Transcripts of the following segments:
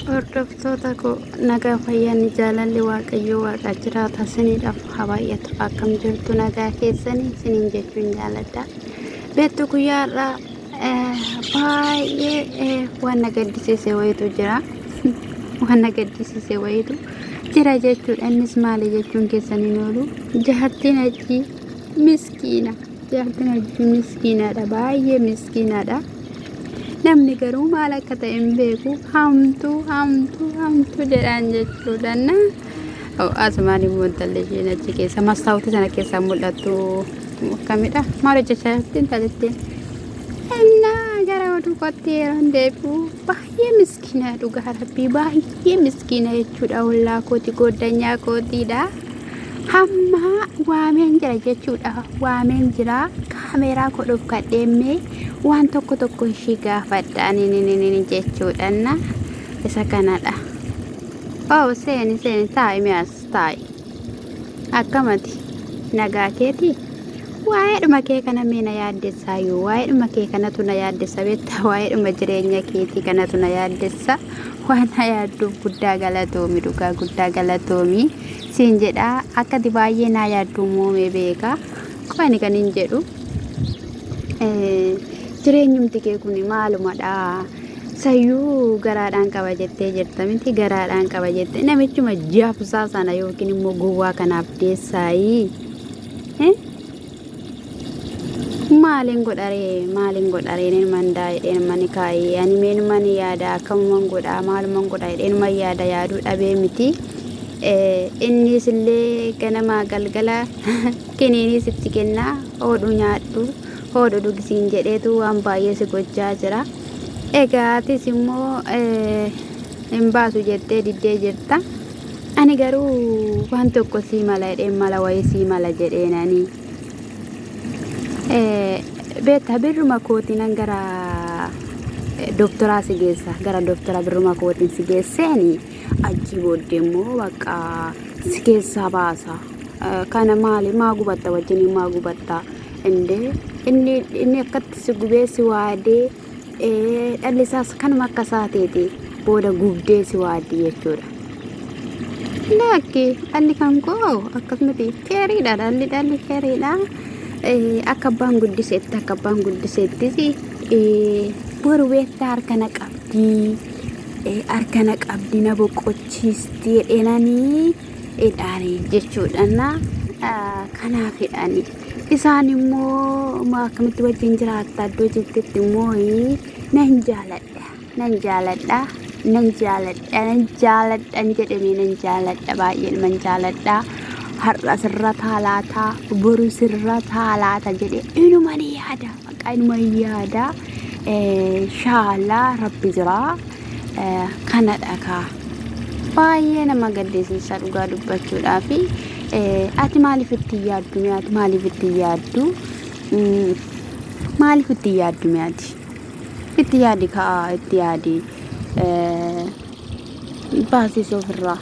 Hordoftoota koo nagaa fayyaanni jaalalli Waaqayyoo Waaqa jiraata isiniidhaaf haa baay'atu. Akkam jirtu nagaa keessanii isiniin jechuun jaaladha. Beektu guyyaa har'aa baay'ee waan na gaddisiise wayitu jira. Waan na gaddisiise wayitu jira jechuudha. Innis maali jechuun keessan hin oolu. Jaartiin hajjii miskiina. Jaartiin hajjii miskiinaadha. Baay'ee miskiinaadha. Namni garuu maal akka ta'e hin beeku. Hamtuu hamtuu hamtuu jedhaan jechuudha. Na asumaan immoo intalli isheen achi keessa mastaawutii sana keessaa mul'attu akkamidha? Maal hojjechaa jirti intalittiin? Innaa gara oduu kootti yeroon deebi'u baay'ee miskiina dhugaa rabbii baay'ee miskiina jechuudha. Ollaa kooti gooddanyaa kootiidha. Hamma waameen jira jechuudha. Waameen jira kaameeraa koo dhofkadheemmee waan tokko tokko ishii gaafadha nini jechuudha. Isa kanadha. Oh seeni seeni taa'i mi'as taa'i. Akkamati nagaa keetii? Waa'eedhuma kee kana mee na yaaddessaayyuu waa'eedhuma kee kanatu na yaaddessa beektaa waa'eedhuma jireenya keetii kanatu na yaaddessa waan na yaadduuf guddaa galatoomi dhugaa guddaa galatoomi siin jedha akkati baay'ee naa yaaddu moomee beeka qo'ani kan hin jedhu jireenyumti kee kun maalumadha Sayyuu garaadhaan qaba jettee jirta miti garaadhaan qaba jette namichuma jabsaa sana yookiin immoo gowwaa kanaaf deessaayii. Maaliin godharee maaliin godharee ilman daa jedheen mani kaayee ani meenuman yaada akkamuman godhaa maaluman godha jedheenuman yaada yaaduu dhabee miti. Innis illee ganamaa galgala kiniinii sitti kennaa hodhu nyaadhu hodhu dhugisiin jedheetu waan baay'ee si gochaa jira. Egaa atis immoo hin baasu jettee diddee jirta. Ani garuu waan tokko sii mala jedheen mala wayii sii mala jedheen ani. Beektaa birruma kootiin gara doktoraa si geessa gara doktora birruma kootiin si geesseeni achii booddee immoo bakka si keessaa baasa. Kana maali maa gubatta wajjin maa gubatta indee inni inni akkatti si gubee si waadee dhalli isaas kanuma akka isaateeti booda gubdee si waaddi jechuudha. Lakki dhalli kan koo akkasumatti keeriidha dhalli dhalli keeriidha. Akka abbaan guddisetti akka abbaan guddisettis boru beektaa harka na qabdi harka na qabdi na boqochiisti jedheenanii hidhaani jechuudha. Kanaaf hidhaani. Isaan immoo akkamitti wajjin jiraatta iddoo jettetti immoo nan jaaladha nan jaaladha nan jaaladha nan jaaladhan jedhame nan jaaladha baay'een nan jaaladha har'a sirra taalaata boru sirra taalaata jedhe inuma ni yaada maqaa inuma ni yaada shaallaa rabbi jira kanadha kaa baay'ee nama gaddisiisa dhugaa dubbachuudhaafi ati maaliif itti yaaddu mee ati maaliif itti yaaddu maaliif itti yaaddu mee ati itti yaadi kaa itti yaadi baasisi ofirraa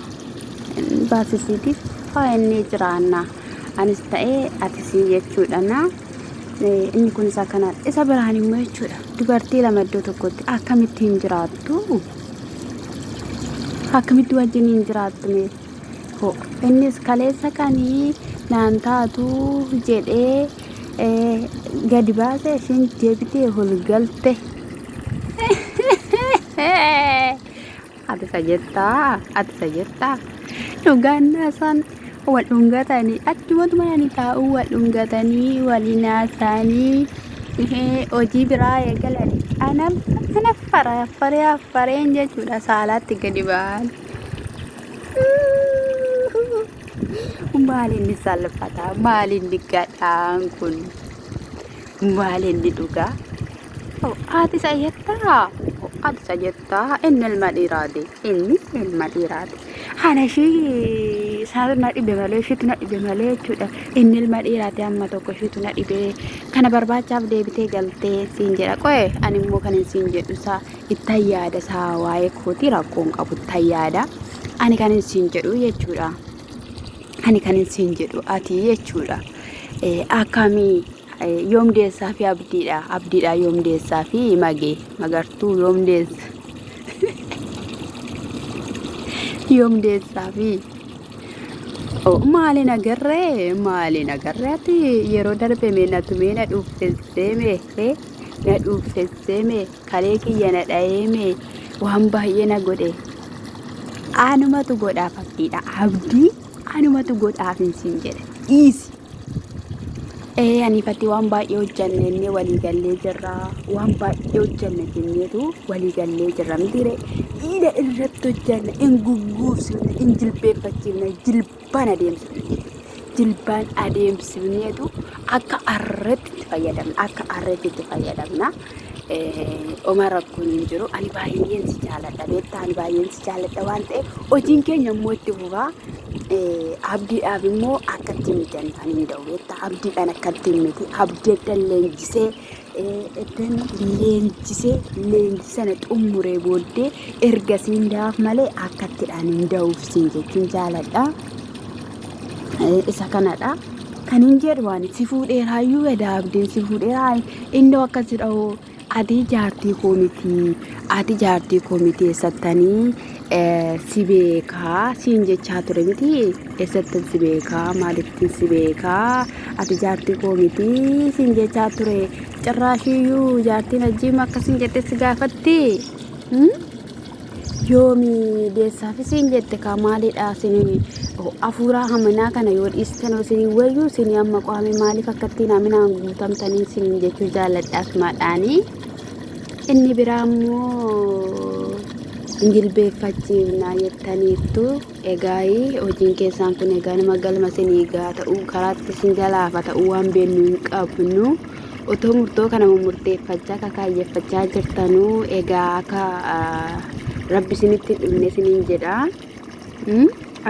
baasisiitiif faayannee jiraanna anis ta'ee atisii jechuudha na inni kun isa kanadha isa biraan immoo jechuudha dubartii lama iddoo tokkotti akkamitti hin jiraattu akkamitti wajjin hin jiraattu mee Ho, innis kaleessa kanii naan taatu jedhee gadi baase isheen deebitee ol galte. Ati isa jettaa? Ati isa jettaa? Dhugaan isaan wal dhungatanii achumatu mana taa'uu wal dhungatanii waliin haasa'anii hojii biraa eegalanii ana ana fara faree fareen jechuudha saalaatti gadi ba'an. Maal inni salphata? Maal inni gadhaan kun? Maal inni dhugaa? Haati isa jettaa? Haati isa jettaa? Inni ilma dhiiraati. Inni ilma dhiiraati. Haala ishii isaatu na dhibe malee ishiitu na dhibe malee jechuudha. Inni ilma dhiiraati amma tokko ishiitu na dhibe. Kana barbaachaaf deebitee galtee siin jedha. Qoye ani immoo kan siin jedhu isaa ittan yaada isaa waa'ee kootii rakkoo hin qabu ittan yaada. Ani kan siin jedhu jechuudha. Ani kan siin jedhu ati jechuudha. Akkamii yoom deessaa fi abdiidha. Abdiidha yoom deessaa fi magee magartuu yoom deessa. Yoom deessaafi? Maaliin agarree? Maaliin agarree ati yeroo darbe mee na tumee na dhuuffessee mee na dhuuffessee mee kalee kiyya na dhayee mee waan baay'ee na godhe. Anumatu godhaaf abdiidha. Abdii anumatu godhaaf hin siin jedhe. Dhiisi. Ee aniifatti waan baay'ee hojjanne jennee walii gallee jirra. Waan baay'ee hojjanne jenneetu walii gallee jirra mitiire. Dhiira irratti hojjanna in gugguufsifne in jilbeeffachiifne jilbaan adeemsifne jechuudha. Jilbaan adeemsifneetu akka arreetti itti fayyadamna. Akka arreetti itti fayyadamna. Oma rakkoon hin jiru. Ani baay'een si jaaladha beektaa ani baay'een si jaaladha waan ta'eef hojiin keenya immoo itti fufaa. Abdiidhaaf immoo akka ittiin miti ani kan hin da'u beektaa abdiidhaan akka ittiin miti abdii eddan leenjisee eddan leenjisee leenjii sana xummuree booddee ergasiin da'aaf malee akka ittidhaan hin da'uuf siin jechuun jaaladha. Isa kanadha. Kan hin jedhu ani si fuudheeraayyuu edaa abdiin si fuudheeraa innoo akkas jedhoo ati jaartii koo miti ati jaartii koo miti eessattanii si beekaa siin jechaa ture miti eessattan si beekaa maalittiin si beekaa ati jaartii koo miti siin jechaa ture cirraashiyyuu jaartiin ajjiima akkasiin jette si gaafatti. Yoomi deessaafi siin jette kaa maalidha isin afuuraa haminaa kana yoo dhiistan isin wayyuu isin amma qaame maaliif akka ittiin haminaan guutamtanii isin jechuu jaalladha asumaadhaanii. Inni biraa immoo hin jilbeeffachiifnaa jettaniittu egaa hojiin keessaan kun egaa nama galma isinii gaa ta'uu karaatti isin jalaafa ta'uu waan beeknu hin qabnu. Otoo murtoo kana murteeffachaa kakaayyeffachaa jirtanuu egaa akka rabbi isinitti hin dhumne isiniin jedha.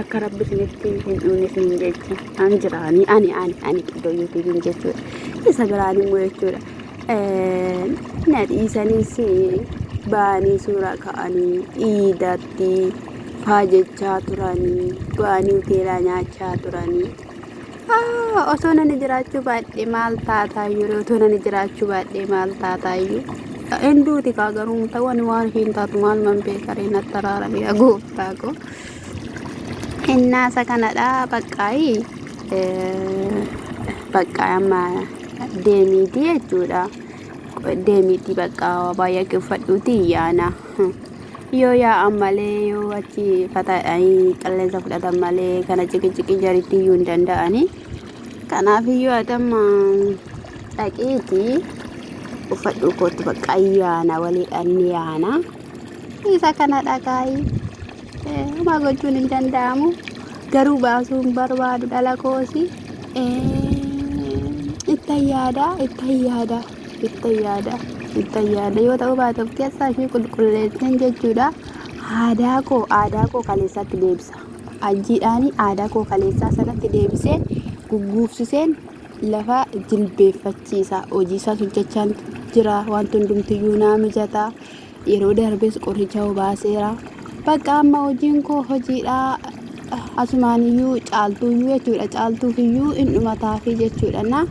Akka rabbi isinitti hin dhumne isiniin jecha an jira ani ani ani ani qiddoo yuutuubiin jechuudha. Isa biraan immoo jechuudha. Na dhiisaniis ba'anii suuraa ka'anii iidatti faajechaa turanii ba'anii hoteelaa nyaachaa turanii. Osoo nani jiraachuu baadhee maal taataayyuu otoo nani jiraachuu baadhee maal taataayyuu. Hin duuti kaa garuu ta'u ani waan ishiin taatu maal man beekaree natti araarame yaa gooftaa koo. Innaasa kanadha baqqaayi baqqaa amma deemiitii jechuudha. Deemiitii baqqaa baay'ee uffadhuutii yaana. Yoo yaa'an malee yoo achi fataadhaanii qilleensa fudhatan malee kana ciqiciqii jaritti iyyuu hin danda'ani. Kanaaf iyyuu ati amma dhaqiitii uffadhuu kootu bakka ayyaana waliidhaan ni yaana. Isa kana dhaqaayi. Homaa gochuun hin danda'amu. Garuu baasuu hin barbaadu dhala koosi. Ittan yaada, ittan yaada. Ittan yaada ittan yaada yoo ta'uu baate of keessaa ishii qulqulleesseen jechuudha. Aadaa koo aadaa koo kaleessaatti deebisa. Ajjiidhaanii aadaa koo kaleessaa sanatti deebisee gugguufsiseen lafa jilbeeffachiisa. Hojii isaas hojjechaan jira. Wanti hundumtiyyuu naa mijata. Yeroo darbes qoricha obaaseera. Bakka amma hojiin koo hojiidha. Asumaaniyyuu caaltuuyyuu jechuudha. Caaltuufiyyuu hin dhumataafii jechuudha. Na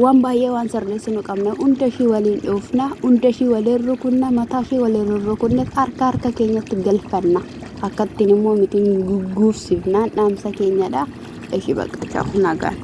waan baay'ee waan sirreessinu qabna. Hunda ishii waliin dhoofna. Hunda ishii waliin rukunna. Mataa ishii waliin rurrukunne harka harka keenyatti galfanna. Akkattiin immoo miti gugguufsifnaan dhaamsa keenyadha. Ishii bakka nagaan.